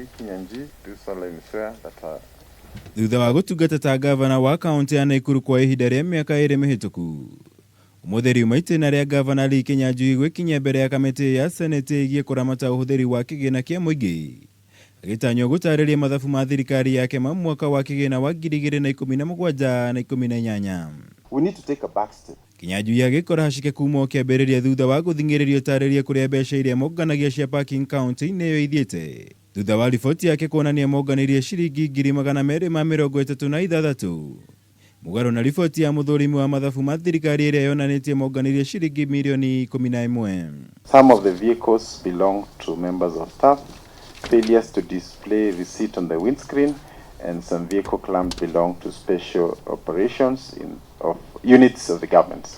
Lee Kinyanjui, do solemnly swear that I Thutha wa gũtungata ta ngavana wa kaũntĩ ya Naikuru kwa ihinda rĩa mĩaka ĩrĩ mĩhĩtũku, ũmũthĩ riuma itĩna rĩa ngavana Lee Kinyanjui gwĩkinyia mbere ya kamĩtĩ ya Seneti ĩgiĩ kũramata ũhũthĩri wa kĩgĩna kĩa mũingĩ, agĩtanywo gũtarĩria mathabu ma thirikari yake ma mwaka wa kĩgĩna wa 2017 na 18. We need to take a back step. Kinyanjui agĩkora hacike kuma o kĩambĩrĩria thutha wa gũthing'ĩrĩrio tarĩrie kũrĩa mbeca iria monganagia cia parking kaũntĩ-inĩ ĩyo ithiĩte thutha wa riboti yake kuonania monganirie ciringi 236,000 mũgarũ na riboti ya mũthũrimi wa mathabu ma thirikari ĩrĩa yonanĩtie monganirie ciringi mirioni 11. Some of the vehicles belong to members of staff, failures to display receipt on the windscreen, and some vehicle claims belong to special operations in, of units of the government.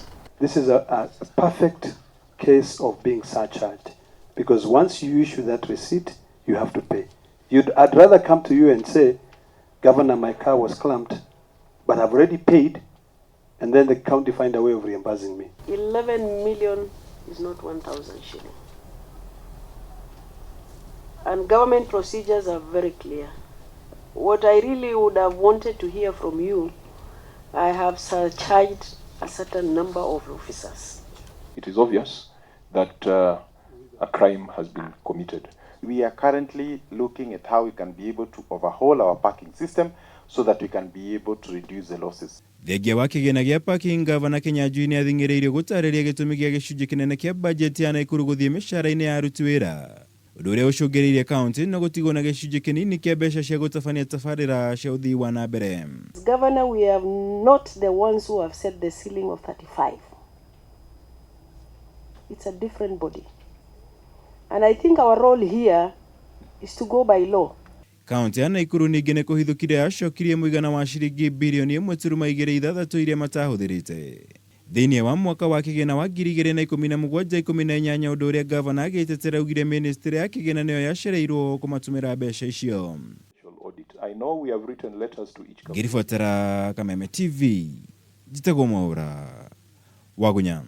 This is a perfect case of being surcharged, because once you issue that receipt, you have to pay. I'd rather come to you and say, Governor, my car was clamped, but I've already paid, and then the county find a way of reimbursing me. 11 million is not 1,000 shilling. And government procedures are very clear. What I really would have wanted to hear from you, I have surcharged a certain number of officers. It is obvious that a crime has been committed. We are currently looking at how we can be able to overhaul our parking system so that we can be able to reduce the losses. Thengia wa kĩgĩna gĩa parking, Gavana Kinyanjui nĩ athing'ĩrĩirio gũtarĩria gĩtũmi gĩa gĩcunjĩ kĩnene kĩa bajeti ya Naikuru gũthiĩ mĩcara-inĩ ya aruti wĩra, ũndũ ũrĩa ũcũngĩrĩirie kaũntĩ no gũtigwo na gĩcunjĩ kĩnini kĩa mbeca cia gũtabania tabarĩra cia ũthii wa na mbere. As governor, we are not the ones who have set the ceiling of 35. It's a different body. And I think our role here is to go by law. Kaũntĩ ya Naikuru ningĩ nĩ kũhithũkire yacokirie mũigana wa ciringi birioni 1.26 iria matahũthĩrĩte thĩinĩ wa mwaka wa kĩgĩna wa 2017-18, ũndũ ũrĩa gavana agĩtetera augire ministry ya kĩgĩna nĩyo yacereirwo kũmatũmĩra mbeca icio. Audit. I know we have written letters to each company. Ngĩribotera Kameme TV, njĩtagwo Mwaũra Wagunya.